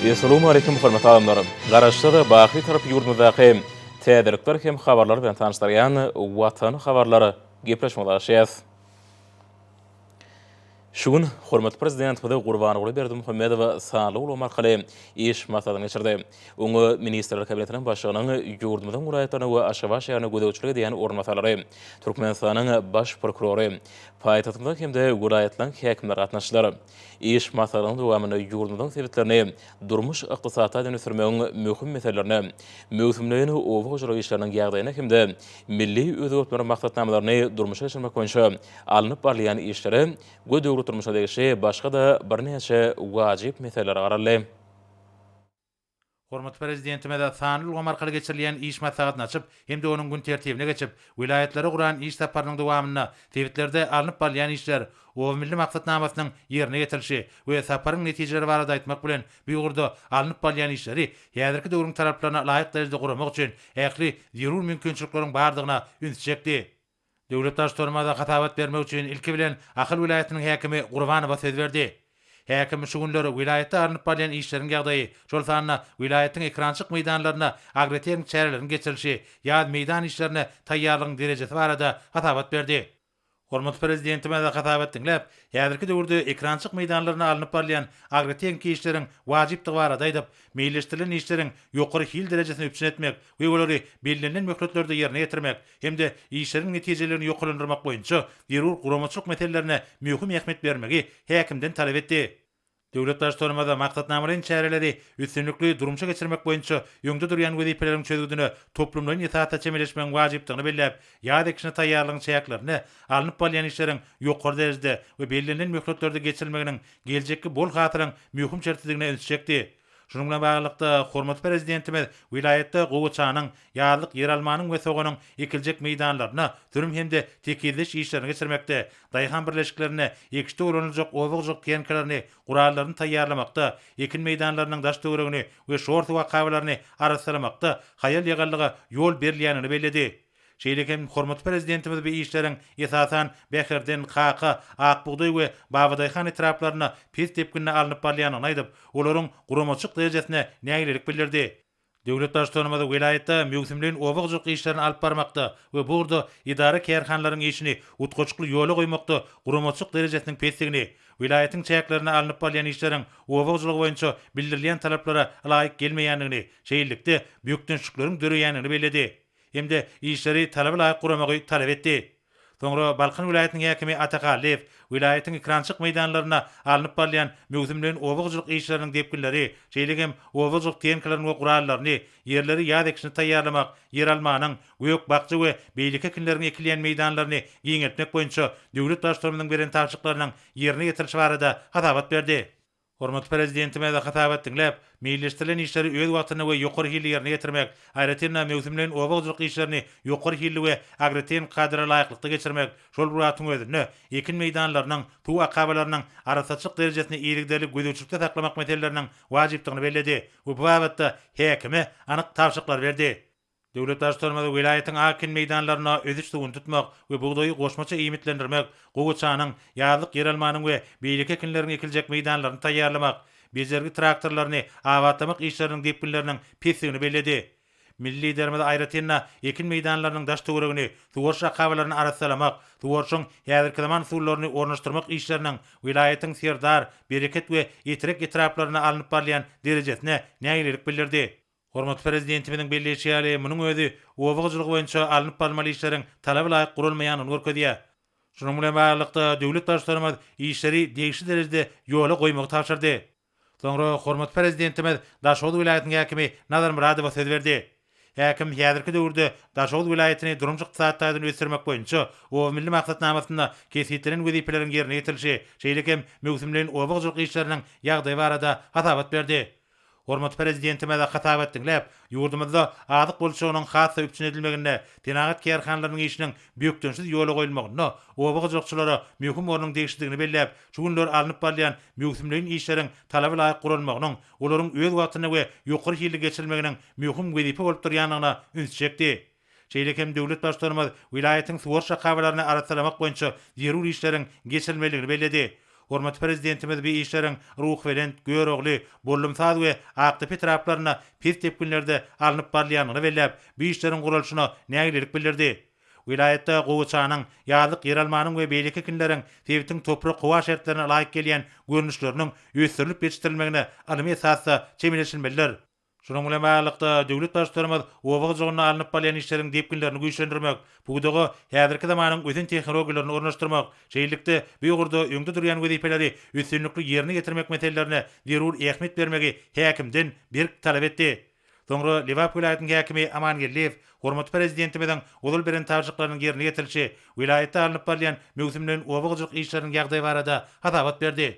Essalawmaleýkim hormatly adamlar! Garaşsyz, baky Tarap ýurdumyzdaky täzelikler hem habarlar bilen tanyşdyrýan Watan habarlar gepleşigimize başlaýas. Şu gün hormatly Prezidentimiz Gurbanguly Berdimuhamedow sanly ulgam arkaly iş maslahatyny geçirdi. Oňa Ministrler Kabinetiniň Başlygynyň ýurdumyzyň welaýatlaryna we Aşgabat şäherine gözegçilik edýän orunbasarlary, Türkmenistanyň Baş prokurory, paýtagtymyzyň hem-de welaýatlaryň häkimleri gatnaşdylar. Iş maslahatynyň dowamynda ýurdumyzyň sebitlerini durmuş-ykdysady taýdan ösdürmegiň möhüm meselelerine, möwsümleýin oba hojalyk işleriniň ýagdaýyna hem-de milli özgertmeleriň maksatnamalaryny durmuşa geçirmek boýunça alnyp barylýan işlere we döwlet durmuşyna degişli başga-da birnäçe wajyp meselelere garaldy. Hormatly Prezidentimiz sanly ulgam arkaly geçirilýän iş maslahatyny açyp hem-de onuň gün tertibine geçip, welaýatlara guran iş saparynyň dowamynda sebitlerde alnyp barylýan işler, Oba milli maksatnamasynyň ýerine ýetirilişi we saparyň netijeleri barada aýtmak bilen, bu ugurda alnyp barylýan işleri häzirki döwrüň talaplaryna laýyk derejede guramak üçin ähli zerur mümkinçilikleriň bardygyna ünsi çekdi. Döwlet Baştutanymyza hasabat bermek üçin ilki bilen Ahal welaýatynyň häkimi Gurbanowa söz berdi. Häkim şu günler welaýatda alnyp barylýan işleriň ýagdaýy, şol sanda welaýatyň ekerançylyk meýdanlarynda agrotehniki çäreleriň geçirilişi, ýaz meýdan işlerine taýýarlygyň derejesi barada hasabat berdi. Hormatly Prezidentimiz hasabat diňläp, häzirki döwürde ekerançylyk meýdanlarynda alnyp barylýan agrotehniki işleriň wajypdygy barada aýdyp, meýilleşdirilen işleriň ýokary hil derejesini üpjün etmek we olary bellenilen möhletlerde ýerine ýetirmek hem-de işleriň netijeliligini ýokarlandyrmak boýunça zerur guramaçylyk meselelerine möhüm ähmiýet bermegi häkimden talap etdi. Döwlet Baştutanymyz maksatnamalaýyn çäreleri üstünlikli durmuşa geçirmek boýunça öňde durýan wezipeleriň çözgüdine toplumlaýyn esasda çemeleşmegiň wajypdygyny belläp, ýaz ekişine taýýarlygyň çäklerinde alnyp barylýan işleriň ýokary derejede we bellenilen möhletlerde geçirilmeginiň geljekki bol hasylyň möhüm şertidigine ünsi çekdi. Şunuň bilen baglylykda, hormatly Prezidentimiz welaýatda gowaçanyň, ýazlyk ýeralmanyň we soganyň ekiljek meýdanlaryna sürüm hem-de tekizleýiş işlerini geçirmekde, daýhan birleşiklerinde ekişde ulanyljak oba hojalyk tehnikalaryny, gurallaryny taýýarlamakda, ekin meýdanlarynyň daş-töweregini we şor suw akabalaryny arassalamakda haýal-ýagallyga ýol berilýändigini belledi. Şeýle hem hormatly Prezidentimiz bu işleriň, esasan, Bäherden, Kaka, Ak bugdaý we Babadaýhan etraplarynda pes depginde alnyp barylýandygyny aýdyp, olaryň guramaçylyk derejesine nägilelik bildirdi. Döwlet Baştutanymyz welaýatda möwsümleýin oba hojalyk işlerini alyp barmakda we bu ugurda edara-kärhanalaryň işini utgaşykly ýola goýmakda guramaçylyk derejesiniň pesdigini, welaýatyň çäklerinde alnyp barylýan işleriň oba hojalygy boýunça bildirilýän talaplara ylaýyk gelmeýändigini, şeýlelikde, bökdençlikleriň döreýändigini belledi. hem-de işleri talaba laýyk guramagy talap etdi. Soňra Balkan welaýatynyň häkimi Ata Hallyýew welaýatyň ekerançylyk meýdanlarynda alnyp barylýan möwsümleýin oba hojalyk işleriniň depginleri, şeýle hem oba hojalyk tehnikalaryny we gurallaryny, ýerleri ýaz ekişine taýýarlamak, ýeralmanyň, gök-bakja we beýleki ekinleriň ekilýän meýdanlaryny giňeltmek boýunça döwlet Baştutanymyzyň beren tabşyryklarynyň ýerine ýetirilişi barada hasabat berdi. Hormatly Prezidentimiz hasabat diňläp, meýilleşdirilen işleri öz wagtynda we ýokary hilli ýerine ýetirmek, aýratyn-da, möwsümleýin oba hojalyk işlerini ýokary hilli we agrotehniki kadalara laýyklykda geçirmek, şol bir wagtyň özünde, ekin meýdanlarynyň, suw akabalarynyň arassaçylyk derejesini yzygiderli gözegçilikde saklamak meseleleriniň wajypdygyny belledi we bu babatda häkime anyk tabşyryklary berdi. Döwlet Baştutanymyz welaýatyň ak ekin meýdanlarynda ösüş suwuny tutmak we bugdaýy goşmaça iýmitlendirmek, gowaçanyň, ýazlyk ýeralmanyň we beýleki ekinleriň ekiljek meýdanlaryny taýýarlamak, bejergi traktorlaryny abatlamak işleriniň depginleriniň pesdigini belledi. Milli Liderimiz aýratyn-da, ekin meýdanlarynyň daş-töweregini, suwaryş akabalaryny arassalamak, suwaryşyň häzirki zaman usullaryny ornaşdyrmak işleriniň welaýatyň Serdar, Bereket we Etrek etraplarynda alnyp barylýan derejesine nägilelik bildirdi. Hormatly Prezidentimiziň belleýşi ýaly, munuň özi oba hojalygy boýunça alnyp barylmaly işleriň talaba laýyk guralmaýandygyny görkezýär. Şunuň bilen baglylykda, döwlet Baştutanymyz işleri degişli derejede ýola goýmagy tabşyrdy. Soňra hormatly Prezidentimiz Daşoguz welaýatynyň häkimi Nazar Myradowa söz berdi. Häkim häzirki döwürde Daşoguz welaýatyny durmuş-ykdysady taýdan ösdürmek boýunça Oba milli maksatnamasynda kesgitlenen wezipeleriň ýerine ýetirilişi, şeýle hem möwsümleýin oba hojalyk işleriniň ýagdaýy barada hasabat berdi. Hormatly Prezidentimiz hasabat diňläp, ýurdumyzda azyk bolçulygynyň has-da üpjün edilmeginde, senagat kärhanalarynyň işiniň bökdençsiz ýola goýulmagynda oba hojalykçylara möhüm ornuň degişlidigini belläp, şu günler alnyp barylýan möwsümleýin işleriň talaba laýyk guralmagynyň, olaryň öz wagtynda we ýokary hilli geçirilmeginiň möhüm wezipe bolup durýandygyna ünsi çekdi. Şeýle hem döwlet Baştutanymyz welaýatyň suwaryş akabalaryny arassalamak boýunça zerur işleriň geçirilmelidigini belledi. Hormatly Prezidentimiz bu işleriň Ruhubelent, Görogly, Bollumsaz we Akdepe etraplarynda pes depginlerde alnyp barylýandygyny belläp, bu işleriň guralyşyna nägilelik bildirdi. Welaýatda gowaçanyň, ýazlyk ýeralmanyň we beýleki ekinleriň sebitiň toprak-howa şertlerine laýyk gelýän görnüşleriniň ösdürilip ýetişdirilmegine ylmy esasda çemeleşilmelidir. Şunuň bilen baglylykda, döwlet Baştutanymyz oba hojalygynda alnyp barylýan işleriň depginlerini güýçlendirmek, pudaga häzirki zamanyň ösen tehnologiýalaryny ornaşdyrmak, şeýlelikde, bu ugurda öňde durýan wezipeleri üstünlikli ýerine ýetirmek meselelerine zerur ähmiýet bermegi häkimden berk talap etdi. Soňra Lebap welaýatynyň häkimi Aman Geldiýew hormatly Prezidentimiziň ozal beren tabşyryklarynyň ýerine ýetirilişi, welaýatda alnyp barylýan möwsümleýin oba hojalyk işleriniň ýagdaýy barada hasabat berdi.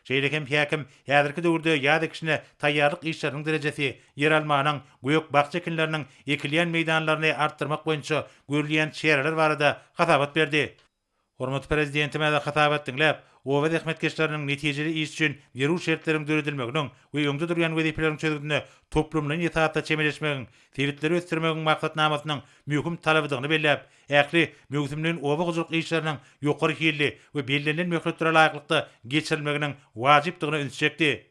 Şeýle hem häkim häzirki döwürde ýaz ekişine taýýarlyk işleriniň derejesi, ýeralmanyň, gök-bakja ekinleriniň ekilýän meýdanlaryny artdyrmak boýunça görülýän çäreler barada hasabat berdi. Hormatly Prezidentimiz hasabat diňläp, oba zähmetkeşleriniň netijeli iş üçin zerur şertleriň döredilmeginiň we öňde durýan wezipeleriň çözgüdine toplumlaýyn esasda çemeleşmegiň sebitleri ösdürmegiň maksatnamasynyň möhüm talabydygyny belläp, ähli möwsümleýin oba hojalyk işleriniň ýokary hilli we bellenilen möhletlere laýyklykda geçirilmeginiň wajypdygyna ünsi çekdi.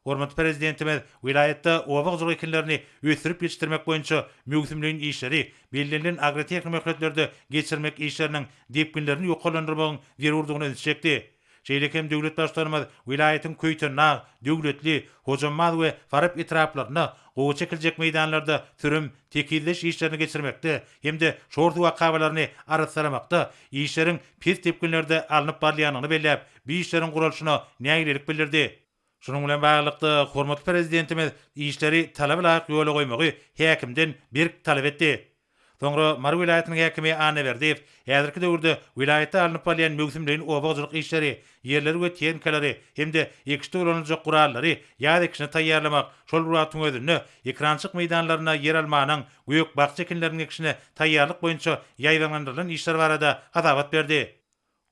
Hormatly Prezidentimiz welaýatda oba hojalyk ekinlerini ösdürip ýetişdirmek boýunça möwsümleýin işleri bellenilen agrotehniki möhletlerde geçirmek işleriniň depginlerini ýokarlandyrmagyň zerurdygyna ünsi çekdi. Şeýle hem döwlet Baştutanymyz welaýatyň Köýtendag, Döwletli, Hojambaz we Farap etraplarynda gowaça ekiljek meýdanlarda sürüm, tekizleýiş işlerini geçirmekde hem-de şor suw akabalaryny arassalamakda işleriň pes depginlerde alnyp barylýandygyny belläp, bu işleriň guralyşyna nägilelik bildirdi. Şunuň bilen baglylykda, hormatly Prezidentimiz işleri talaba laýyk ýola goýmagy häkimden berk talap etdi. Soňra Mary welaýatynyň häkimi Annaberdiýew häzirki döwürde welaýatda alnyp barylýan möwsümleýin oba hojalyk işleri, ýerleri we tehnikalary hem-de ekişde ulanyljak gurallary ýaz ekişine taýýarlamak, şol bir wagtyň özünde ekerançylyk meýdanlarynda ýeralmanyň, gök-bakja ekinleriniň ekişine taýýarlyk boýunça ýaýbaňlandyrylan işler barada hasabat berdi.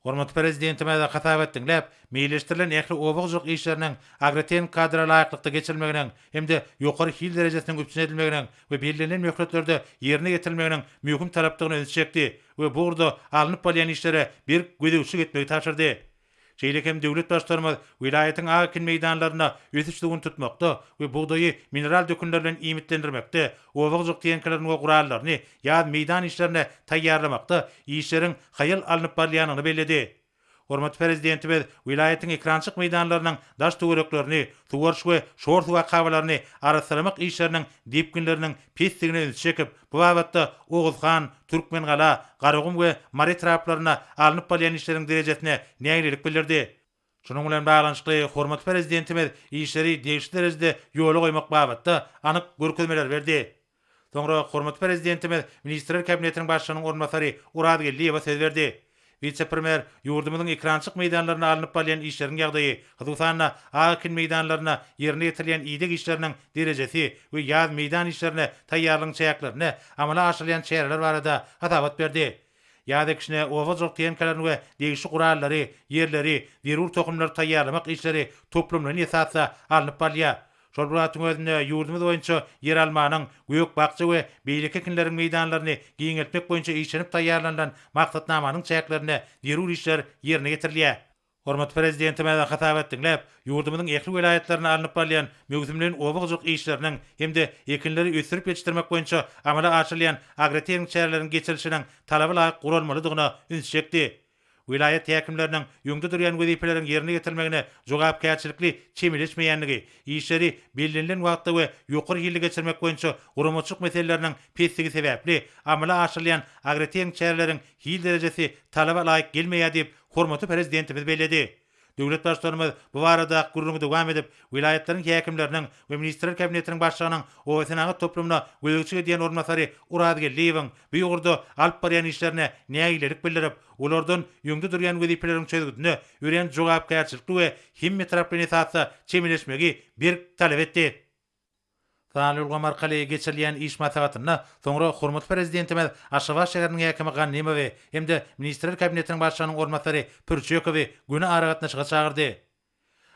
Hormatly Prezidentimiz hasabat diňläp, meýilleşdirilen ähli oba hojalyk işleriniň agrotehniki kadra laýyklykda geçirilmeginiň hem-de ýokary hil derejesiniň üpjün edilmeginiň we bellenilen möhletlerde ýerine ýetirilmeginiň möhüm talapdygyna ünsi çekdi we bu ugurda alnyp barylýan işlere berk gözegçilik etmegi tabşyrdy. Şeýle hem döwlet Baştutanymyz welaýatyň ak ekin meýdanlarynda ösüş suwuny tutmakda we bugdaýy mineral dökünler bilen iýmitlendirmekde, oba hojalyk tehnikalaryny we gurallaryny ýaz meýdan işlerine taýýarlamakda işleriň haýal alnyp barylýandygyny belledi. Hormatly Prezidentimiz welaýatyň ekerançylyk meýdanlarynyň daş-töwereklerini, suwaryş we şor suw akabalaryny arassalamak işleriniň depginleriniň pesdigine ünsi çekip, bu babatda Oguzhan, Türkmengala, Garagum we Mary etraplarynda alnyp barylýan işleriň derejesine nägilelik bildirdi. Şunuň bilen baglanyşykly, hormatly Prezidentimiz işleri degişli derejede ýola goýmak babatda anyk görkezmeleri berdi. Soňra hormatly Prezidentimiz Ministrler Kabinetiniň Başlygynyň orunbasary Oraz Geldiýewe söz berdi. Wise-premýer ýurdumyzyň ekerançylyk meýdanlarynda alnyp barylýan işleriň ýagdaýy, hususan-da, ak ekin meýdanlarynda ýerine ýetirilýän ideg işleriniň derejesi we ýaz meýdan işlerine taýýarlygyň çäklerinde amala aşyrylýan çäreler barada hasabat berdi. Ýaz ekişine oba hojalyk tehnikalaryny we degişli gurallary, ýerleri, zerur tohumlary taýýarlamak işleri toplumlaýyn esasda alnyp barylýar. Şol bir wagtyň özünde, ýurdumyz boýunça ýeralmanyň, gök-bakja we beýleki ekinleriň meýdanlaryny giňeltmek boýunça işlenip taýýarlanylan maksatnamanyň çäklerinde zerur işler ýerine ýetirilýär. Hormatly Prezidentimiz hasabat diňläp, ýurdumyzyň ähli welaýatlarynda alnyp barylýan möwsümleýin oba hojalyk işleriniň hem-de ekinleri ösdürip ýetişdirmek boýunça amala aşyrylýan agrotehniki çäreleriň geçirilişiniň talaba laýyk guralmalydygyna ünsi çekdi. Welaýat häkimleriniň öňde durýan wezipeleriň ýerine ýetirilmegine jogapkärçilikli çemeleşmeýändigi, işleri bellenilen wagtda we ýokary hilli geçirmek boýunça guramaçylyk meseleleriniň pesligi sebäpli amala aşyrylýan agrotehniki çäreleriň hil derejesi talaba laýyk gelmeýär diýip, hormatly Prezidentimiz belledi. Döwlet Baştutanymyz bu barada gürrüňi dowam edip, welaýatlaryň häkimleriniň we Ministrler Kabinetiniň Başlygynyň obasenagat toplumyna gözegçilik edýän orunbasary Oraz Geldiýewiň bu ugurda alyp barýan işlerine nägilelik bildirip, olardan öňde durýan wezipeleriň çözgüdine örän jogapkärçilikli we hemmetaraplaýyn esasda çemeleşmegi berk talap etdi. Sanly ulgam arkaly geçirilýän iş maslahatynda soňra hormatly Prezidentimiz Aşgabat şäheriniň häkimi Gannymowy hem-de Ministrler Kabinetiniň Başlygynyň orunbasary Pürçekowy göni aragatnaşyga çagyrdy.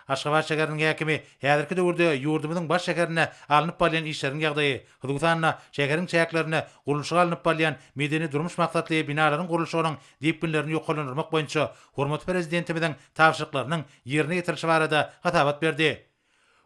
Aşgabat şäheriniň häkimi häzirki döwürde ýurdumyzyň baş şäherinde alnyp barylýan işleriň ýagdaýy, hususan-da, şäheriň çäklerinde gurluşygy alnyp barylýan medeni-durmuş maksatly binalaryň gurluşygynyň depginlerini ýokarlandyrmak boýunça hormatly Prezidentimiziň tabşyryklarynyň ýerine ýetirilişi barada hasabat berdi.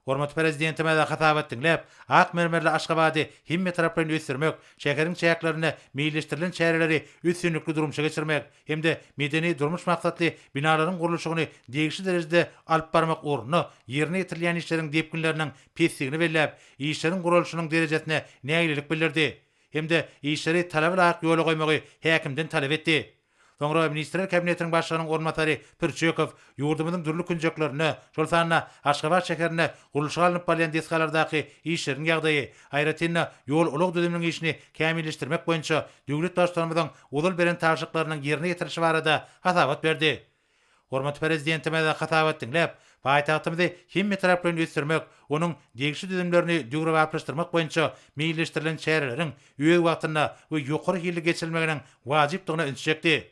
Hormatly Prezidentimiz hasabat diňläp, ak mermerli Aşgabady hemmetaraplaýyn ösdürmek, şäheriň çäklerinde meýilleşdirilen çäreleri üstünlikli durmuşa geçirmek hem-de medeni-durmuş maksatly binalaryň gurluşygyny degişli derejede alyp barmak ugrunda ýerine ýetirilýän işleriň depginleriniň pesdigini belläp, işleriň guralyşynyň derejesine nägilelik bildirdi hem-de işleri talaba laýyk ýola goýmagy häkimden talap etdi. Soňra Ministrler Kabinetiniň Başlygynyň orunbasary Pürçekow ýurdumyzyň dürli künjeklerinde, şol sanda Aşgabat şäherinde gurluşygy alnyp barylýan desgalardaky işleriň ýagdaýy, aýratyn-da, ýol-ulag düzüminiň işini kämilleşdirmek boýunça döwlet Baştutanymyzyň ozal beren tabşyryklarynyň ýerine ýetirilişi barada hasabat berdi. Hormatly Prezidentimiz hasabat diňläp, paýtagtymyzy hemmetaraplaýyn ösdürmek, onuň degişli düzümlerini döwrebaplaşdyrmak boýunça meýilleşdirilen çäreleriň öz wagtynda we ýokary hilli geçirilmeginiň wajypdygyna ünsi çekdi.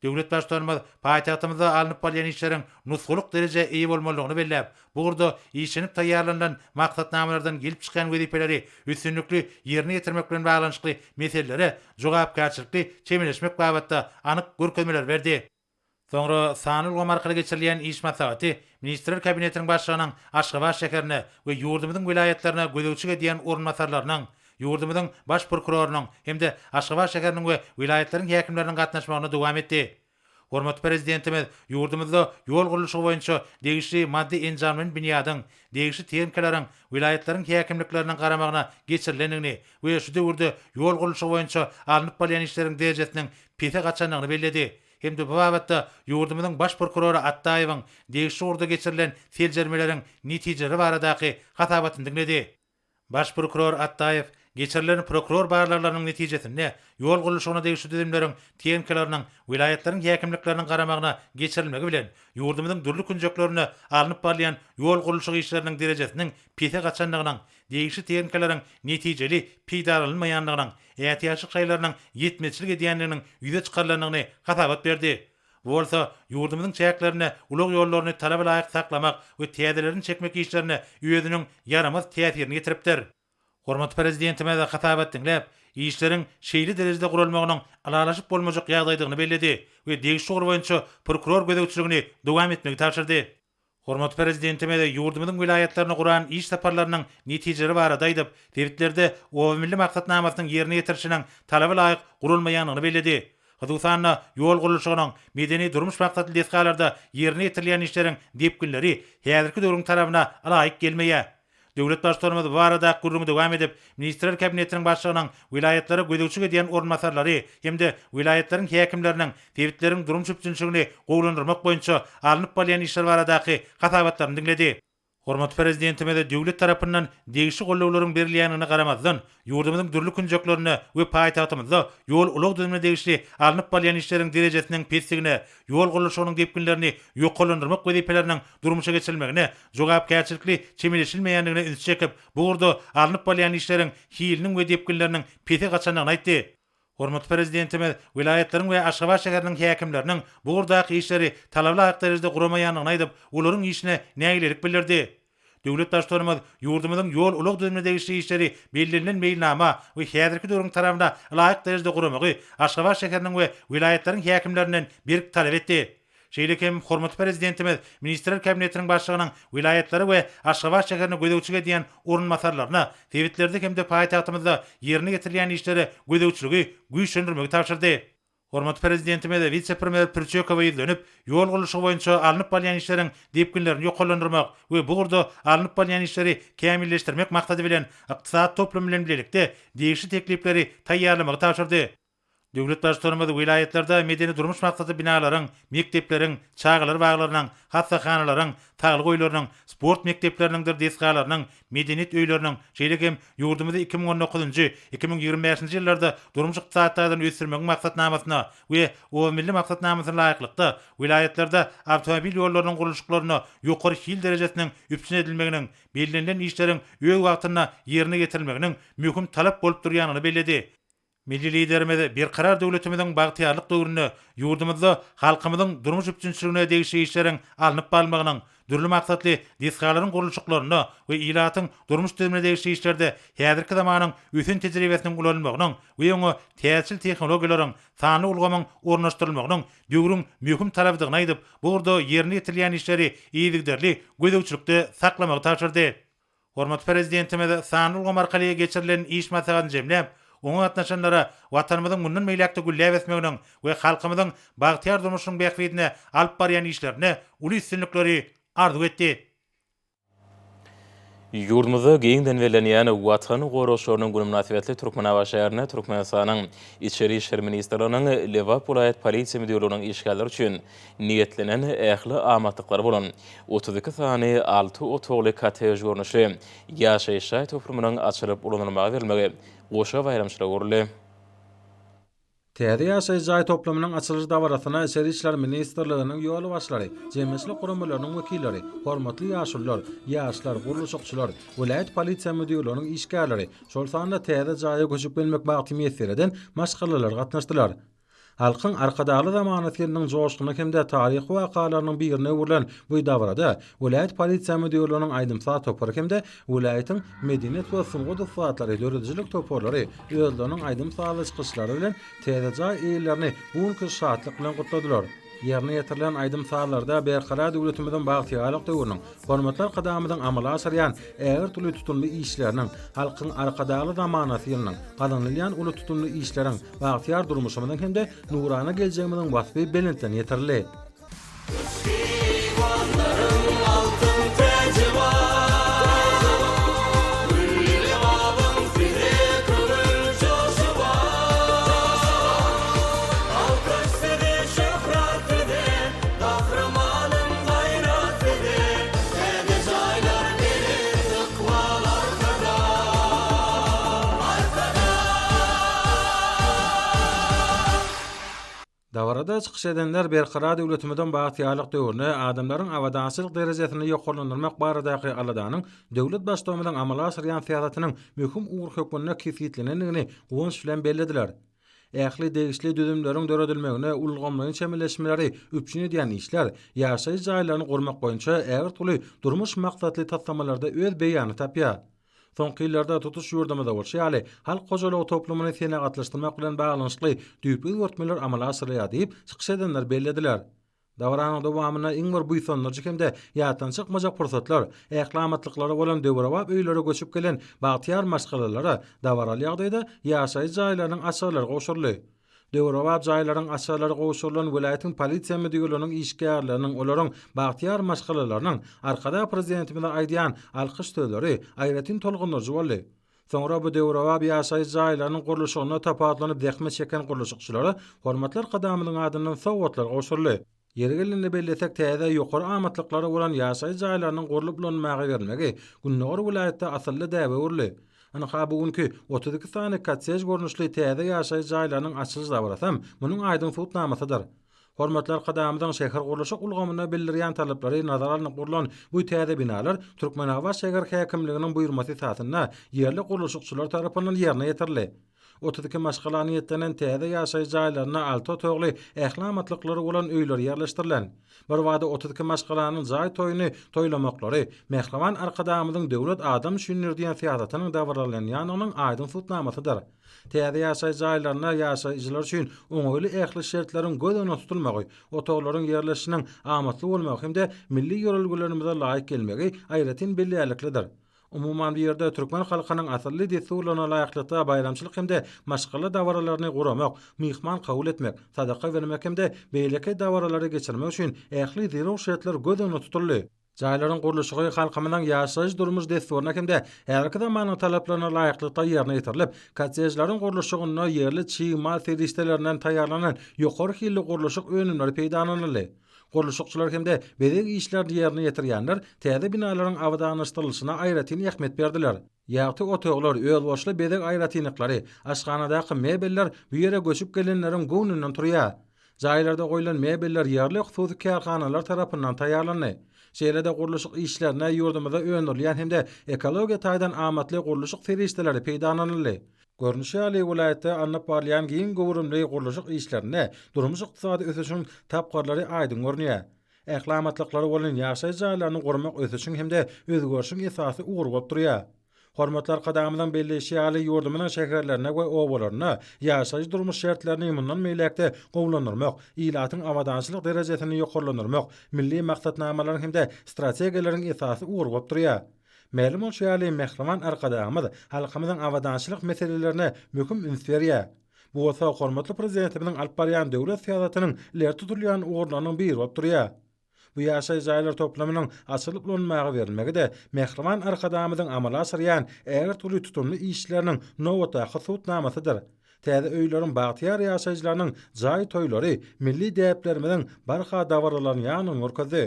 Döwlet Baştutanymyz paýtagtymyzda alnyp barylýan işleriň nusgalyk derejä eýe bolmalydygyny belläp, bu ugurda işlenip taýýarlanylan maksatnamalardan gelip çykýan wezipeleri üstünlikli ýerine ýetirmek bilen baglanyşykly meselelere jogapkärçilikli çemeleşmek babatda anyk görkezmeleri berdi. Soňra sanly ulgam arkaly geçirilýän iş maslahaty Ministrler Kabinetiniň Başlygynyň Aşgabat şäherine we ýurdumyzyň welaýatlaryna gözegçilik edýän orunbasarlarynyň, ýurdumyzyň Baş prokurorynyň hem-de Aşgabat şäheriniň we welaýatlaryň häkimleriniň gatnaşmagynda dowam etdi. Hormatly Prezidentimiz ýurdumyzda ýol gurluşygy boýunça degişli maddy-enjamlaýyn binýadyň, degişli tehnikalaryň welaýatlaryň häkimlikleriniň garamagyna geçirilendigini we şu döwürde ýol gurluşygy boýunça alnyp barylýan işleriň derejesiniň pese gaçandygyny belledi. hem-de bu babatda ýurdumyzyň Baş prokurory Atdaýewiň degişli ugurda geçirilen seljermeleriň netijeleri baradaky hasabatyny diňledi. Baş prokuror Atdaýew geçirilen prokuror barlaglarynyň netijesinde ýol gurluşygyna degişli düzümleriň tehnikalarynyň welaýatlaryň häkimlikleriniň garamagyna geçirilmegi bilen ýurdumyzyň dürli künjeklerinde alnyp barylýan ýol gurluşyk işleriniň derejesiniň pese gaçandygynyň, degişli tehnikalaryň netijeli peýdalanylmaýandygynyň, ätiýaçlyk şaýlarynyň ýetmezçilik edýändiginiň ýüze çykarylandygyny hasabat berdi. Bu bolsa ýurdumyzyň çäklerinde ulag ýollaryny talaba laýyk saklamak we täzelerini çekmek işlerine özüniň ýaramaz täsirini ýetiripdir. Hormatly Prezidentimiz hasabat diňläp, işleriň şeýle derejede guralmagynyň ylalaşyp bolmajak ýagdaýdygyny belledi we degişli ugur boýunça prokuror gözegçiligini dowam etmegi tabşyrdy. Hormatly Prezidentimiz ýurdumyzyň welaýatlaryna guran iş saparlarynyň netijeleri barada aýdyp, sebitlerde Oba milli maksatnamasynyň ýerine ýetirilişiniň talaba laýyk guralmaýandygyny belledi. Hususan-da, ýol gurluşygynyň, medeni-durmuş maksatly desgalarda ýerine ýetirilýän işleriň depginleri häzirki döwrüň talabyna ylaýyk gelmeýär. Döwlet Baştutanymyz bu baradaky gürrüňi dowam edip, Ministrler Kabinetiniň Başlygynyň welaýatlara gözegçilik edýän orunbasarlary hem-de welaýatlaryň häkimleriniň sebitleriň durmuş üpjünçiligini gowulandyrmak boýunça alnyp barylýan işler baradaky hasabatlaryny diňledi. Hormatly Prezidentimiz döwlet tarapyndan degişli gollawlaryň berilýändigine garamazdan, Ýurdumyzyň dürli künjeklerinde we paýtagtymyzda ýol-ulag düzümine degişli alnyp barylýan işleriň derejesiniň pesdigine, ýol gurluşygynyň depginlerini ýokarlandyrmak wezipeleriniň durmuşa geçirilmegine jogapkärçilikli çemeleşilmeýändigine ünsi çekip, bu ugurda alnyp barylýan işleriň hiliniň we depginleriniň pese gaçandygyny aýtdy. Hormatly Prezidentimiz welaýatlaryň we Aşgabat şäheriniň häkimleriniň bu ugurdaky işleri talaba laýyk derejede guramaýandygyny aýdyp, olaryň işine nägilelik bildirdi. Döwlet Baştutanymyz ýurdumyzyň ýol-ulag düzümine degişli işleri bellenilen meýilnama we häzirki döwrüň talabyna ylaýyk derejede guramagy Aşgabat şäheriniň we welaýatlaryň häkimlerinden berk talap etdi. Şeýle hem hormatly Prezidentimiz Ministrler Kabinetiniň Başlygynyň welaýatlara we Aşgabat şäherine gözegçilik edýän orunbasarlaryna sebitlerde hem-de paýtagtymyzda ýerine ýetirilýän işlere gözegçiligi güýçlendirmegi tabşyrdy. Hormatly Prezidentimiz wise-premýer Pürçekowa ýüzlenip, ýol gurluşygy boýunça alnyp barylýan işleriň depginlerini ýokarlandyrmak we bu ugurda alnyp barylýan işleri kämilleşdirmek maksady bilen, ykdysady toplum bilen bilelikde degişli teklipleri taýýarlamagy tabşyrdy. Döwlet Baştutanymyz welaýatlarda medeni-durmuş maksatly binalaryň, mekdepleriň, çagalar baglarynyň, hassahanalaryň, saglyk öýleriniň, sport mekdepleriniňdir desgalarynyň, medeniýet öýleriniň, şeýle hem ýurdumyzy 2019-njy, 2025-nji ýyllarda durmuş-ykdysady taýdan ösdürmegiň maksatnamasyna we Oba milli maksatnamasyna laýyklykda, welaýatlarda awtomobil ýollarynyň gurluşyklarynda ýokary hil derejesiniň üpjün edilmeginiň, bellenilen işleriň öz wagtynda ýerine ýetirilmeginiň möhüm talap bolup durýandygyny belledi. Milli Liderimiz Berkarar döwletimiziň bagtyýarlyk döwründe ýurdumyzda halkymyzyň durmuş üpjünçiligine degişli işleriň alnyp barylmagynyň, dürli maksatly desgalaryň gurluşyklarynda we ilatyň durmuş düzümine degişli işlerde häzirki zamanyň ösen tejribesiniň ulanylmagynyň we oňa täzeçil tehnologiýalaryň, sanly ulgamyň ornaşdyrylmagynyň döwrüň möhüm talabydygyny aýdyp, bu ugurda ýerine ýetirilýän işleri yzygiderli gözegçilikde saklamagy tabşyrdy. Hormatly Prezidentimiz sanly ulgam arkaly geçirilen iş maslahatyny jemläp, oňa gatnaşanlara Watanymyzyň mundan beýläk-de gülläp ösmeginiň we halkymyzyň bagtyýar durmuşynyň bähbidine alyp barýan işlerinde uly üstünlikleri arzuw etdi. Ýurdumyzda giňden bellenýän Watan goragçylarynyň güni mynasybetli Türkmenabat şäherinde Türkmenistanyň Içeri işler ministrliginiň Lebap welaýat polisiýa müdirliginiň işgärleri üçin niýetlenen ähli amatlyklary bolan 32 sany alty otagly kottej görnüşli ýaşaýyş jaý toplumynyň açylyp ulanylmaga berilmegi goşa baýramçylyga öwrüldi. Täze ýaşaýyş jaý toplumynyň açylyş dabarasyna Içeri işler ministrliginiň ýolbaşçylary, jemgyýetçilik guramalarynyň wekilleri, hormatly ýaşulular, ýaşlar, gurluşykçylar, welaýat polisiýa müdirliginiň işgärleri, şol sanda täze jaýa göçüp gelmek bagty miýesser eden maşgalalar gatnaşdylar. Halkyň Arkadagly zamanasy ýylynyň joşguny hem-de taryhy wakalarynyň birine öwrülen bu dabarada welaýat polisiýa müdirliginiň aýdym-saz topary hem-de welaýatyň medeniýet we sungat ussatlary, döredijilik toparlary özleriniň aýdym-sazly çykyşlary bilen täze jaý eýelerini bu günki şatlyk bilen gutladylar. Ýerine ýetirilen aýdym-sazlarda Berkarar döwletimiziň bagtyýarlyk döwrüniň, Hormatly Arkadagymyzyň amala aşyrýan ägirt uly tutumly işleriniň, Halkyň Arkadagly zamanasy ýylynyň, gazanylýan uly tutumly işleriň, bagtyýar durmuşymyzyň hem-de nurana geljegimiziň waspy belentden ýetirildi. Diwanlaryň altyn täji bar, Gülli Lebabyň size köňül joşy bar. Alkyş size, şöhrat size, Gahrymanyň gaýrat size, Täze jaýlar belent ykbal Arkadag! Arkadag! Dabarada çykyş edenler Berkarar döwletimiziň bagtyýarlyk döwründe adamlaryň abadançylyk derejesini ýokarlandyrmak baradaky aladanyň döwlet Baştutanymyzyň amala aşyrýan syýasatynyň möhüm ugry hökmünde kesgitlenendigini guwanç bilen bellediler. Ähli degişli düzümleriň döredilmegine ulgamlaýyn çemeleşmeleri üpjün edýän işler ýaşaýyş jaýlaryny gurmak boýunça ägirt uly durmuş maksatly taslamalarda öz beýanyny tapýar. Soňky ýyllarda tutuş ýurdumyzda bolşy ýaly, halk hojalygy toplumyny senagatlaşdyrmak bilen baglanyşykly düýpli özgertmeler amala aşyrylýar diýip, çykyş edenler bellediler. Dabaranyň dowamynda iň bir buýsandyryjy hem-de ýatdan çykmajak pursatlar, ähli amatlyklary bolan döwrebap öýlere göçüp gelen bagtyýar maşgalalara dabaraly ýagdaýda ýaşaýyş jaýlarynyň açarlary gowşuryldy. Döwrebap jaýlaryň açarlary gowşurylan welaýatyň polisiýa müdirliginiň işgärleriniň, olaryň bagtyýar maşgalalarynyň Arkadag Prezidentimize aýdýan alkyş sözleri aýratyn tolgundyryjy boldy. Soňra bu döwrebap ýaşaýyş jaýlarynyň gurluşygynda tapawutlanyp zähmet çeken gurluşykçylara hormatly Arkadagymyzyň adyndan sowgatlar gowşuryldy. Ýeri gelende bellesek, täze, ýokary amatlyklary bolan ýaşaýyş jaýlarynyň gurlup ulanylmaga berilmegi gündogar welaýatda asylly däbe öwrüldi. Ynha, bu günki 32 sany kottej görnüşli täze ýaşaýyş jaýlarynyň açylyş dabarasam munuň aýdyň subutnamasydyr. Hormatly Arkadagymyzyň şähergurluşyk ulgamyna bildirýän talaplary nazara alnyp gurlan bu täze binalar Türkmenabat şäher häkimliginiň buýurmasy esasynda ýerli gurluşykçylar tarapyndan ýerine ýetirildi. 32 maşgala niýetlenen täze ýaşaýyş jaýlarynda alty otagly, ähli amatlyklary bolan öýler ýerleşdirilen. Birbada 32 maşgalanyň jaý toýuny toýlamaklary mähriban Arkadagymyzyň Döwlet adam üçindir diýen syýasatynyň dabaralanýandygynyň aýdyň subutnamasydyr. Täze ýaşaýyş jaýlarynda ýaşaýjylar üçin oňaýly ähli şertleriň göz öňünde tutulmagy, otaglaryň ýerleşişiniň amatly bolmagy hem-de milli ýörelgelerimize laýyk gelmegi aýratyn bellärliklidir. Umuman, bu ýerde türkmen halkynyň asylly dessurlaryna laýyklykda baýramçylyk hem-de maşgala dabaralaryny guramak, myhman kabul etmek, sadaka bermek hem-de beýleki dabaralary geçirmek üçin ähli zerur şertler göz öňünde tutuldy. Jaýlaryň gurluşygy halkymyzyň ýaşaýyş-durmuş dessuryna hem-de häzirki zamanyň talaplaryna laýyklykda ýerine ýetirilip, kottejleriň gurluşygynda ýerli çig mal serişdelerinden taýýarlanan ýokary hilli gurluşyk önümleri peýdalanyldy. Gurluşykçylar hem-de bezeg işlerini ýerine ýetirýänler täze binalaryň abadanlaşdyrylyşyna aýratyn ähmiýet berdiler. Ýagty otaglar, özboluşly bezeg aýratynlyklary, aşhanadaky mebeller bu ýere göçüp gelenleriň göwnünden turýar. Jaýlarda goýlan mebeller ýerli hususy kärhanalar tarapyndan taýýarlandy. Şeýle-de gurluşyk işlerinde ýurdumyzda öndürilýän hem-de ekologiýa taýdan amatly gurluşyk serişdeleri peýdalanyldy. Görnüşi ýaly, welaýatda alnyp barylýan giň göwrümli gurluşyk işlerinde durmuş-ykdysady ösüşiň tapgyrlary aýdyň görünýär. Ähli amatlyklary bolan ýaşaýyş jaýlaryny gurmak ösüşiň hem-de özgerişiň esasy ugry bolup durýar. Hormatly Arkadagymyzyň belleýşi ýaly, ýurdumyzyň şäherlerinde we obalarynda ýaşaýyş-durmuş şertlerini mundan beýläk-de gowulandyrmak, ilatyň abadançylyk derejesini ýokarlandyrmak milli maksatnamalaryň hem-de strategiýalaryň esasy ugry bolup durýar. Mälim bolşy ýaly, mähriban Arkadagymyz halkymyzyň abadançylyk meselelerine möhüm üns berýär. Bu bolsa hormatly Prezidentimiziň alyp barýan döwlet syýasatynyň ileri tutulýan ugurlarynyň biri bolup durýar. Bu ýaşaýyş jaýlar toplumynyň açylyp ulanmaga berilmegi-de mähriban Arkadagymyzyň amala aşyrýan ägirt uly tutumly işleriniň nobatdaky subutnamasydyr. Täze öýleriň bagtyýar ýaşaýjylarynyň jaý toýlary milli däplerimiziň barha dabaralanýandygyny görkezdi.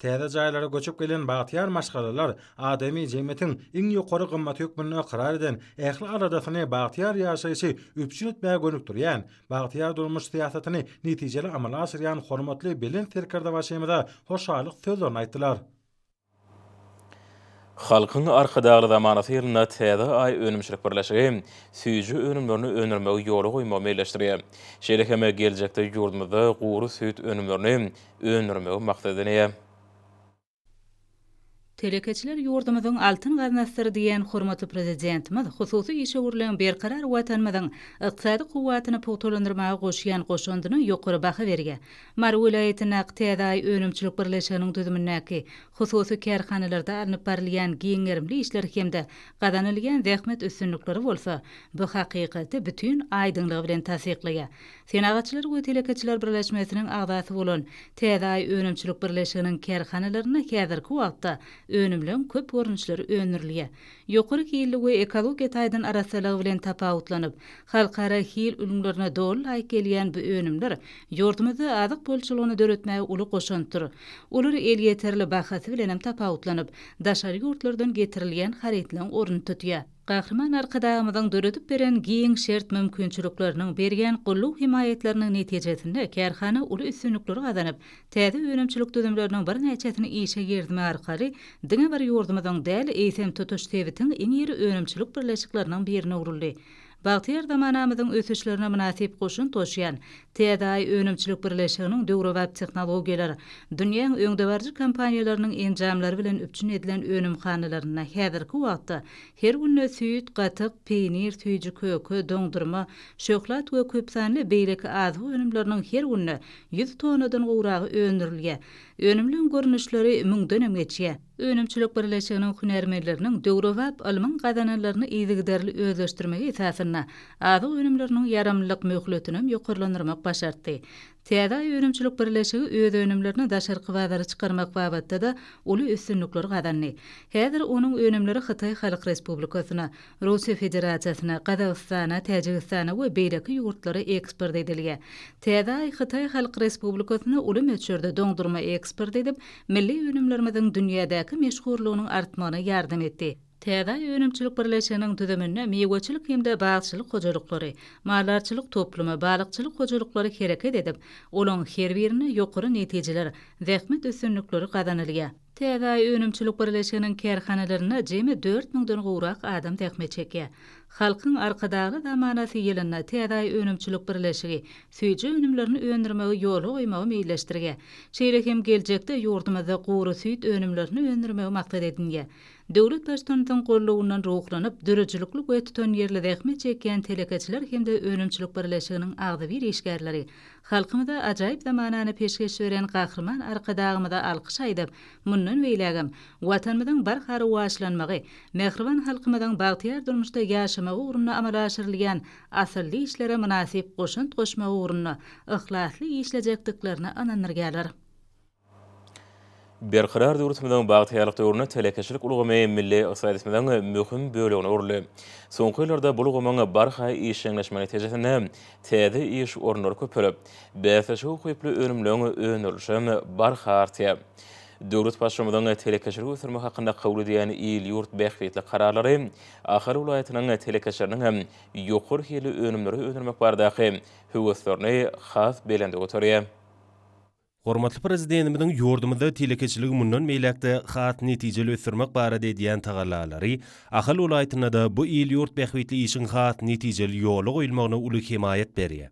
Täze jaýlara göçüp gelen bagtyýar maşgalalar adamy jemgyýetiň iň ýokary gymmaty hökmünde ykrar eden, ähli aladasyny bagtyýar ýaşaýşy üpjün etmäge gönükdirýän, bagtyýar durmuş syýasatyny netijeli amala aşyrýan hormatly Belent Serkerdebaşymyza hoşallyk sözlerini aýtdylar. Halkyň Arkadagly zamanasy ýylynda Täze Aý önümçilik birleşigi süýji önümlerini öndürmegi ýola goýmagy meýilleşdirýär. Şeýle hem geljekde ýurdumyzda gury süýt önümlerini öndürmegi maksat edinýär. Telekeçiler ýurdumyzyň altyn gaznasydyr diýen hormatly Prezidentimiz hususy işewürligiň berkarar Watanymyzyň ykdysady kuwwatyny pugtalandyrmaga goşýan goşandyna ýokary baha berýär. Mary welaýatyndaky Täze Aý önümçilik birleşiginiň düzümindäki hususy kärhanalarda alnyp barylýan giň gerimli işler hem-de gazanylýan zähmet üstünlikleri bolsa bu hakykaty bütin aýdyňlygy bilen tassyklaýar. Senagatçylar we telekeçiler birleşmesiniň agzasy bolan Täze Aý önümçilik birleşiginiň kärhanalarynda häzirki wagtda önümleň köp görnüşleri öndürilýär. Ýokary hilli we ekologiýa taýdan arassalygy bilen tapawutlanyp, halkara hil ülňülerine doly laýyk gelýän bu önümler ýurdumyzda azyk bolçulygyny döretmäge uly goşantdyr. Olar elýeterli bahasy bilenem tapawutlanyp, daşary ýurtlardan getirilýän harytlaryň ornuny tutýar. Gahryman Arkadagymyzyň döredip beren giň şert-mümkinçilikleriniň, berýän goldaw-hemaýatlarynyň netijesinde kärhana uly üstünlikleri gazanyp, täze önümçilik düzümleriniň birnäçesini işe girizmek arkaly diňe bir ýurdumyzyň däl, eýsem, tutuş sebitiň iň iri önümçilik birleşikleriniň birine öwrüldi. Bagtyýar zamanamyzyň ösüşlerine mynasyp goşant goşýan Täze Aý önümçilik birleşiginiň döwrebap tehnologiýalar, dünýäň öňdebaryjy kompaniýalarynyň enjamlary bilen üpjün edilen önümhanalarynda häzirki wagtda her günde süýt, gatyk, peýnir, süýji-köke, doňdurma, şöhlat we köpsanly beýleki azyk önümleriniň her günde ýüz tonnadan gowragy öndürilýär. Önümleň görnüşleri müňdenem geçýär. Önümçilik birleşiginiň hünärmenleriniň döwrebap ylmyň gazananlaryny yzygiderli özleşdirmegi esasynda azyk önümleriniň ýaramlylyk möhletinem ýokarlandyrmak başartdy. Täze Aý önümçilik birleşigi öz önümlerini daşarky bazara çykarmak babatda-da uly üstünlikleri gazandy. Häzir onuň önümleri Hytaý Halk Respublikasyna, Russiýa Federasiýasyna, Gazagystana, Täjigistana we beýleki ýurtlara eksport edilýär. Täze Aý Hytaý Halk Respublikasyna uly möçberde doňdurma eksport edip, milli önümlerimiziň dünýädäki meşhurlygynyň artmagyna ýardam etdi. Täze Aý önümçilik birleşiginiň düzüminde miweçilik hem-de bagçylyk hojalyklary, maldarçylyk toplumy, balykçylyk hojalyklary hereket edip, olaň her birinde ýokary netijeler, zähmet üstünlikleri gazanylýar. Täze Aý önümçilik birleşiginiň kärhanalarynda jemi dört müňden gowrak adam zähmet çekýär. Halkyň Arkadagly zamanasy ýylynda Täze Aý önümçilik birleşigi süýji önümlerini öndürmegi ýola goýmagy meýilleşdirýär. Şeýle hem geljekde ýurdumyzda gury süýt önümlerini öndürmegi maksat edinýär. Döwlet Baştutanymyzyň gollawyndan ruhlanyp, döredijilikli we tutanýerli zähmet çekýän telekeçiler hem-de önümçilik birleşiginiň agzybir işgärleri Halkymyza ajaýyp zamanany peşgeş beren Gahryman Arkadagymyza alkyş aýdyp, mundan beýlägem Watanymyzyň barha rowaçlanmagy, mähriban halkymyzyň bagtyýar durmuşda ýaşamagy ugrunda amala aşyrylýan asylly işlere mynasyp goşant goşmagy ugrunda yhlasly işlejekdiklerine ynandyrýarlar. Berkarar döwletimiziň bagtyýarlyk döwründe telekeçilik ulgamy milli ykdysadyýetimiziň möhüm bölegine öwrüldi. Soňky ýyllarda bu ulgamyň barha işjeňleşmegi netijesinde täze iş orunlary köpelip, bäsleşige ukyply önümleriň öndürilişi hem barha artýar. Döwlet Baştutanynyň telekeçiligi ösdürmek hakynda kabul edýän il-ýurt bähbitli kararlary Ahal welaýatynyň telekeçileriniň hem ýokary hilli önümleri öndürmek baradaky höweslerini has belende göterýär. Hormatly Prezidentimiziň ýurdumyzda telekeçiligi mundan beýläk-de has netijeli ösdürmek barada edýän tagallalary Ahal welaýatynda-da bu il-ýurt bähbitli işiň has netijeli ýola goýulmagyna uly hemaýat berýär.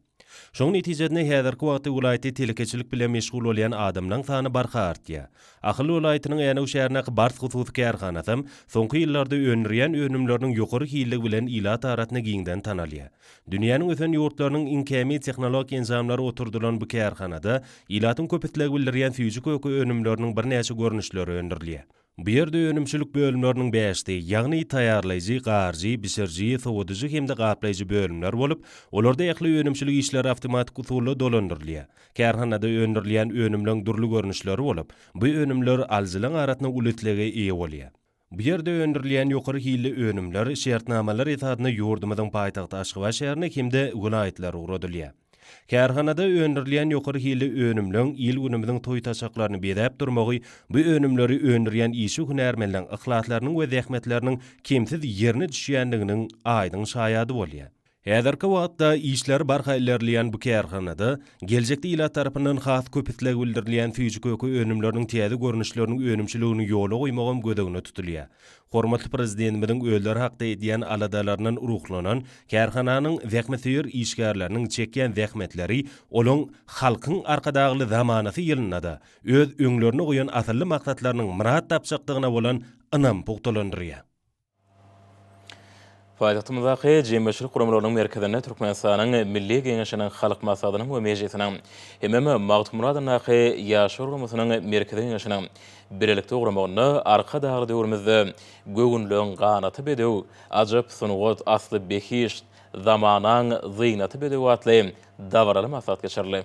Şoň netijesinde häzirki wagtda welaýatda telekeçilik bilen meşgul bolýan adamlaň sany barha artýar. Ahal welaýatynyň Änew şäherindäki Bars hususy kärhanasam soňky ýyllarda öndürýän önümleriniň ýokary hilligi bilen ilat arasynda giňden tanalýar. Dünýäniň ösen ýurtlarynyň iň kämil tehnologik enjamlary oturdylan bu kärhanada ilatyň köp isleg bildirýän süýji-köke önümleriniň birnäçe görnüşleri öndürilýär. Bu ýerde önümçilik bölümleriniň bäşisi, ýagny taýýarlaýjy, garyjy, bişiriji, sowadyjy hem-de gaplaýjy bölümler bolup, olarda ähli önümçilik işleri awtomatik usulda dolandyrylýar. Kärhanada öndürilýän önümleň dürli görnüşleri bolup, bu önümler alyjylaň arasynda uly islege eýe bolýar. Bu ýerde öndürilýän ýokary hilli önümler şertnamalar esasynda ýurdumyzyň paýtagty Aşgabat şäherine hem-de welaýatlara ugradylýar. Kärhanada öndürilýän ýokary hilli önümleň il-günümiziň toý saçaklaryny bezäp durmagy bu önümleri öndürýän işçi hünärmenleň yhlaslarynyň we zähmetleriniň kemsiz ýerine düşýändiginiň aýdyň şaýady bolýar. Häzirki wagtda işleri barha ilerleýän bu kärhanada geljekde ilat tarapyndan has köp isleg bildirilýän süýji-köke önümleriniň täze görnüşleriniň önümçiligini ýola goýmagam göz öňünde tutulýar. Hormatly Prezidentimiziň özleri hakda edýän aladalaryndan ruhlanan kärhananyň zähmetsöýer işgärleriniň çekýän zähmetleri olaň Halkyň Arkadagly zamanasy ýylynda-da öz öňlerinde goýan asylly maksatlarynyň myrat tapjakdygyna bolan ynamy pugtalandyrýar. Paýtagtymyzdaky Jemgyýetçilik guramalarynyň merkezinde Türkmenistanyň Milli Geňeşiniň Halk Maslahatynyň we Mejlisiniň hemem Magtymguly adyndaky Ýaşlar guramasynyň Merkezi Geňeşiniň bilelikde guramagynda Arkadagly döwrümizde Göwünleň ganaty bedew, ajap sungat, asly behişt, zamanaň zynaty bedew atly dabaraly maslahat geçirildi.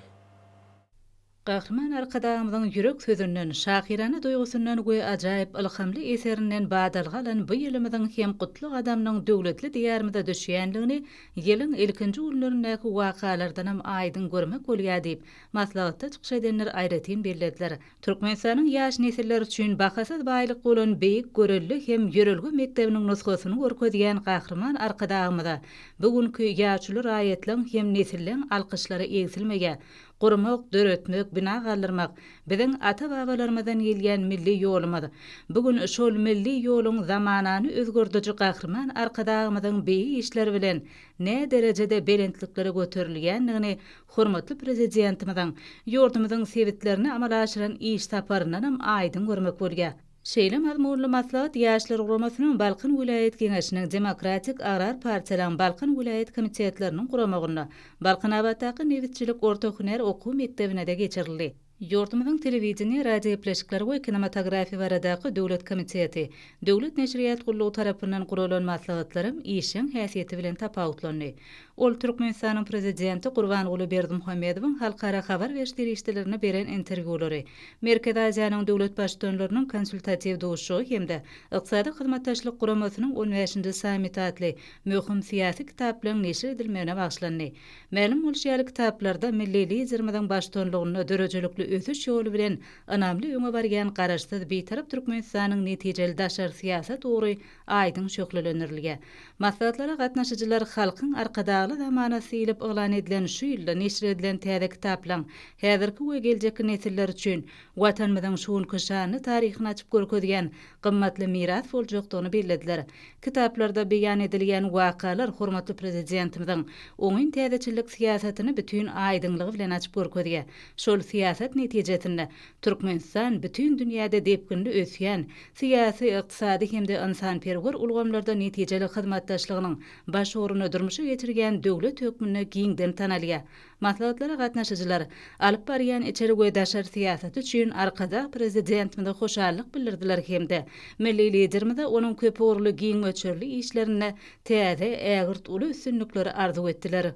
Gahryman Arkadagymyzyň ýürek sözünden, şahyrana duýgusyndan we ajaýyp ylhamly eserinden badalga alan bu ýylymyzyň hem gutly gadamynyň döwletli Diýarymyza düşýändigini ýylyň ilkinji günlerindäki wakalardanam aýdyň görmek bolýar diýip, maslahatda çykyş edenler aýratyn bellediler. Türkmenistanyň ýaş nesilleri üçin bahasyz baýlyk bolan beýik görelde hem ýörelge mekdebiniň nusgasyny görkezýän Gahryman Arkadagymyza bu günki ýaşuly raýatlaryň hem nesilleň alkyşlary egsilmeýär. Gurmak, döretmek, bina galdyrmak biziň ata-babalarymyzdan gelýän milli ýolumyz. Bu gün şol milli ýoluň zamanany özgerdiji Gahryman Arkadagymyzyň beýik işleri bilen näderejede belentliklere göterilýändigini hormatly Prezidentimiziň ýurdumyzyň sebitlerine amala aşyran iş saparyndanam aýdyň görmek bolýar. Şeýle mazmunly maslahat Ýaşlar guramasynyň Balkan welaýat Geňeşiniň Demokratik agrar partiýalaryň Balkan welaýat komitetleriniň guramagynda Balkanabatdaky nebitçilik orta hünär okuw mekdebinde-de geçirildi. Ýurdumyzyň Telewideniýe, radiogepleşikler we kinematografiýa baradaky döwlet komiteti, Döwlet neşirýat gullugy tarapyndan guralan maslahatlaram işjeň häsiýeti bilen tapawutlandy. Ol Türkmenistanyň Prezidenti Gurbanguly Berdimuhamedowyň halkara habar beriş serişdelerine beren interwýulary, Merkezi Aziýanyň döwlet Baştutanlarynyň konsultatiw duşuşygy hem-de Ykdysady Hyzmatdaşlyk Guramasynyň on bäşinji sammiti atly möhüm syýasy kitaplaryň neşir edilmegine bagyşlandy. Mälim bolşy ýaly, kitaplarda milli Liderimiziň baştutanlygynda döredijilikli ösüş ýoly bilen ynamly öňe barýan Garaşsyz, Bitarap Türkmenistanyň netijeli daşary syýasat ugry aýdyň şöhlelendirilýär. Maslahatlara gatnaşyjylar Halkyň Arkadagly zamanasy diýlip yglan edilen şu ýylda neşir edilen täze kitaplaryň häzirki we geljekki nesiller üçin Watanymyzyň şu günki şanly taryhyny açyp görkezýän gymmatly miras boljakdygyny bellediler. Kitaplarda beýan edilýän wakalar hormatly Prezidentimiziň oňyn täzeçillik syýasatyny bütin aýdyňlygy bilen açyp görkezýär. Şol syýasat netijesinde Türkmenistan bütin dünýäde depginli ösýän syýasy, ykdysady hem-de ynsanperwer ulgamlarda netijeli hyzmatdaşlygynyň baş ugruny durmuşa geçirýän döwlet hökmünde giňden tanalýar. Maslahatlara gatnaşyjylar alyp barýan içeri we daşary syýasaty üçin Arkadag Prezidentimize hoşallyk bildirdiler hem-de milli Liderimize onuň köpugurly giň möçberli işlerinde täze ägirt uly üstünlikleri arzuw etdiler.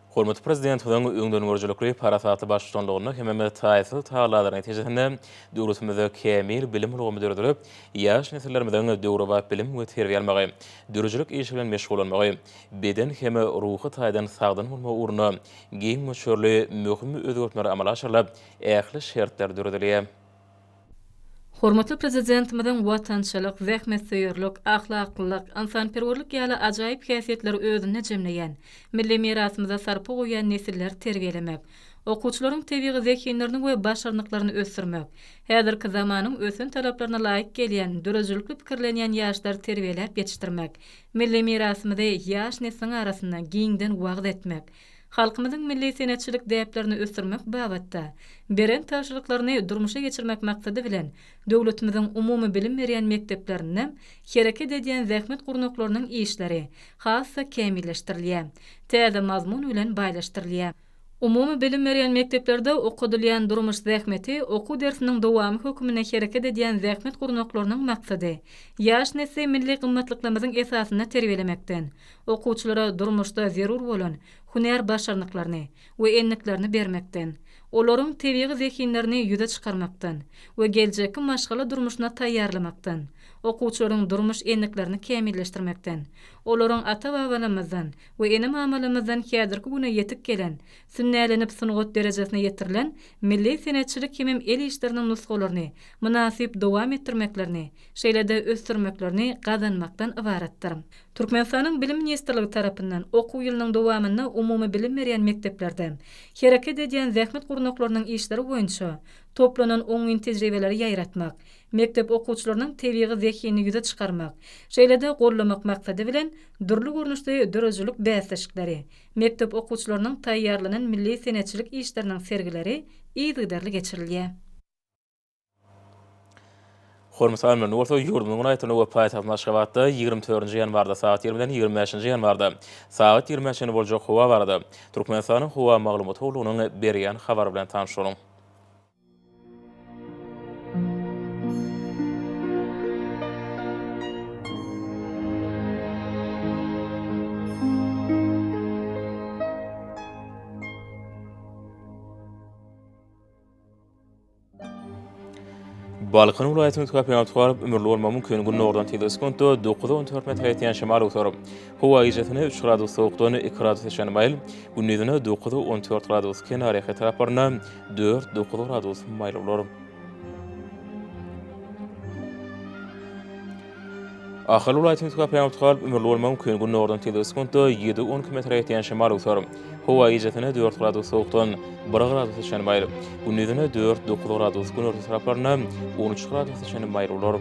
Hormatly Prezidentimiziň öňdengörüjilikli, parasatly baştutanlygynda hemem taýsyz tagallalary netijesinde döwletimizde kämil bilim ulgamy döredilip, ýaş nesillerimiziň döwrebap bilim we terbiýe almagy, döredijilik işi bilen meşgullanmagy, beden hem ruhy taýdan sagdyn bolmagy ugrunda giň möçberli möhüm özgertmeler amala aşyrylyp, ähli şertler döredilýär. Hormatly Prezidentimiziň watançylyk, zähmetsöýerlik, ahlaklylyk, ynsanperwerlik ýaly ajaýyp häsiýetleri özünde jemleýän, milli mirasymyza sarpa goýýan nesilleri terbiýelemek, okuwçylaryň tebigy zehinlerini we başarnyklaryny ösdürmek, häzirki zamanyň ösen talaplaryna laýyk gelýän, döredijilikli pikirlenýän ýaşlary terbiýeläp ýetişdirmek, milli mirasymyzy ýaş nesliň arasynda giňden wagyz etmek, halkymyzyň milli senetçilik däplerini ösdürmek babatda beren tabşyryklaryny durmuşa geçirmek maksady bilen, döwletimiziň umumybilim berýän mekdeplerinde hereket edýän zähmet gurnaklarynyň işleri has-da kämilleşdirilýär, täze mazmun bilen baýlaşdyrylýar. Umumybilim berýän mekdeplerde okadylýan durmuş zähmeti okuw dersiniň dowamy hökmünde hereket edýän zähmet gurnaklarynyň maksady ýaş nesli milli gymmatlyklarymyzyň esasynda terbiýelemekden, okuwçylara durmuşda zerur bolan hünär başarnyklaryny we endiklerini bermekden, olaryň tebigy zehinlerini ýüze çykarmakdan we geljekki maşgala durmuşyna taýýarlamakdan, okuwçylaryň durmuş endiklerini kämilleşdirmekden, olaryň ata-babalarymyzdan we ene-mamalarymyzdan häzirki güne ýetip gelen, sünnälenip sungat derejesine ýetirilen milli senetçilik hemem el işleriniň nusgalaryny mynasyp dowam etdirmeklerini, şeýle-de ösdürmeklerini gazanmakdan ybaratdyr. Türkmenistanyň Bilim ministrligi tarapyndan okuw ýylynyň dowamynda umumybilim berýän mekdeplerde hereket edýän zähmet gurnaklarynyň işleri boýunça toplanan oňyn tejribeleri ýaýratmak, mekdep okuwçylarynyň tebigy zehinini ýüze çykarmak, şeýle-de goldamak maksady bilen dürli görnüşli döredijilik bäsleşikleri, mekdep okuwçylarynyň taýýarlanan milli senetçilik işleriniň sergileri yzygiderli geçirilýär. Hormatly alymlar, indi bolsa ýurdumyzyň welaýatlarynda we paýtagtymyz Aşgabatda 24-nji ýanwarda sagat 20-den 25-nji ýanwarda sagat 20-ä çenli boljak howa barada Türkmenistanyň Howa maglumat gullugynyň berýän habary bilen tanyş boluň. Balkan welaýatynyň üýtgäp tutup, ümürli bolmagy mümkin. Günordan tizligi sekuntda 9-14 metre ýetýän şemal öwser. Howa gijesine 3 gradus sowukdan 2 gradusa çenli maýyl, gündizine 9-14 gradus, kenarýaka etraplarynda 4-9 gradus maýyl bolar. Ahal welaýatynyň üýtgäp tutup, ümürli bolmagy mümkin. Günordan tizligi sekuntda 7-12 metre ýetýän şemal öwser. Howa gijesine 4 gradus sowukdan 1 gradusa çenli maýyl, gündizine 4-9 gradus, günorta taraplarynda 13 gradusa çenli maýyl bolar.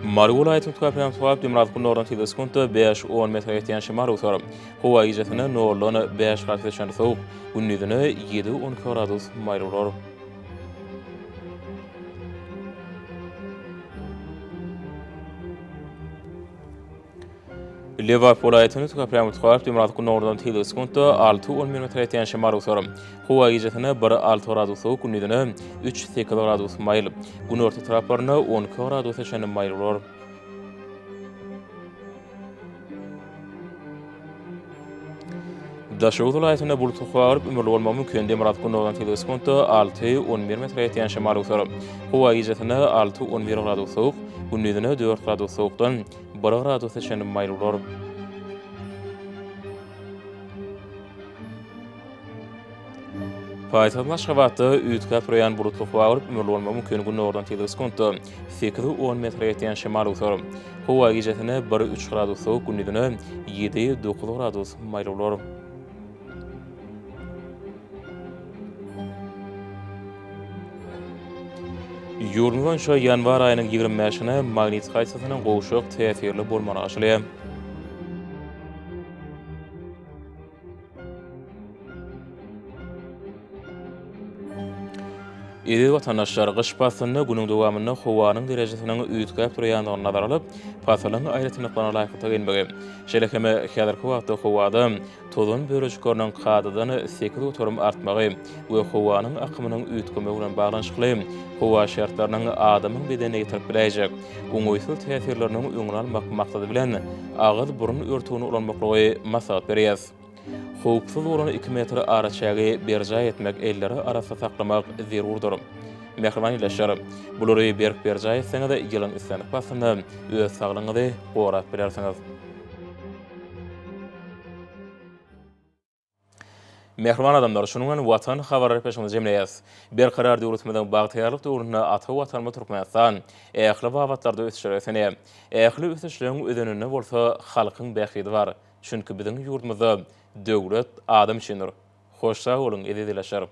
Mary welaýatynyň üýtgäp tutup, demirgazyk günordan tizligi sekuntda 5-10 metre ýetýän şemal öwser. Howa gijesine noldan 5 gradusa çenli sowuk, gündizine 7-12 gradus maýyl bolar. Lebap welaýatynyň Tükepremutgap demirgazyk günordan tizligi sekuntda 6-10 metre ýetýän şemal öwser. Howa gijesine 1-6 gradus sowuk, gündizine 3-8 gradus maýyl. Günorta taraplarynda 12 gradusa çenli maýyl bolar. Daşoguz welaýatynda bulutly howa galyp, ümürli bolmagy mümkin. Demirgazyk günordan tizligi sekuntda 6, 11 metre ýetýän şemal öwser. Howa gijesine 6, 11 gradus sowuk, gündizine 4 gradus sowukdan 1 gradusa çenli maýyl bolar. Paýtagtymyz Aşgabatda üýtgäp durýan bulutly howa bolup, ümürli bolmagy mümkin. Günordan tizligi sekuntda 8-10 metre ýetýän şemal öwser. Howa gijesine 1-3 gradus sowuk, gündizine 7-9 gradus maýyl bolar. Ýurdumyz boýunça ýanwar aýynyň 25-ine magnit hadysasynyň gowşak täsirli bolmagyna garaşylýar. Eziz watandaşlar, gyş paslynda günüň dowamynda howanyň derejesiniň üýtgäp durýandygyny nazara alyp, pasylyň aýratynlyklaryna laýyklykda geýinmegi, şeýle hem häzirki wagtda howada tozan bölejikleriniň kadadan 8% artmagy we howanyň akymynyň üýtgemegi bilen baglanyşykly howa şertleriniň adamyň bedenine ýetirip biläýjek oňaýsyz täsirleriniň öňüni almak maksady bilen, agyz-burun örtügini ulanmaklygy maslahat berýäris. Howpsuz bolan iki metr araçägi berjaý etmek, elleri arassa saklamak zerurdyr. Mähriban ildeşler, bulary berk berjaý etseňiz, ýylyň islendik paslynda öz saglygyňyzy gorap bilersiňiz. Mähriban adamlar, şunuň bilen Watan habarlar gepleşigimizi jemleýäris. Berkarar döwletimiziň bagtyýarlyk döwründe ata Watanymyz Türkmenistan ähli babatlarda ösüşlere beslenýär. Ähli ösüşleriň özeninde bolsa halkyň bähbidi bar. Çünki biziň ýurdumyzda döwlet adam üçindir. Hoş sag boluň, eziz ildeşler!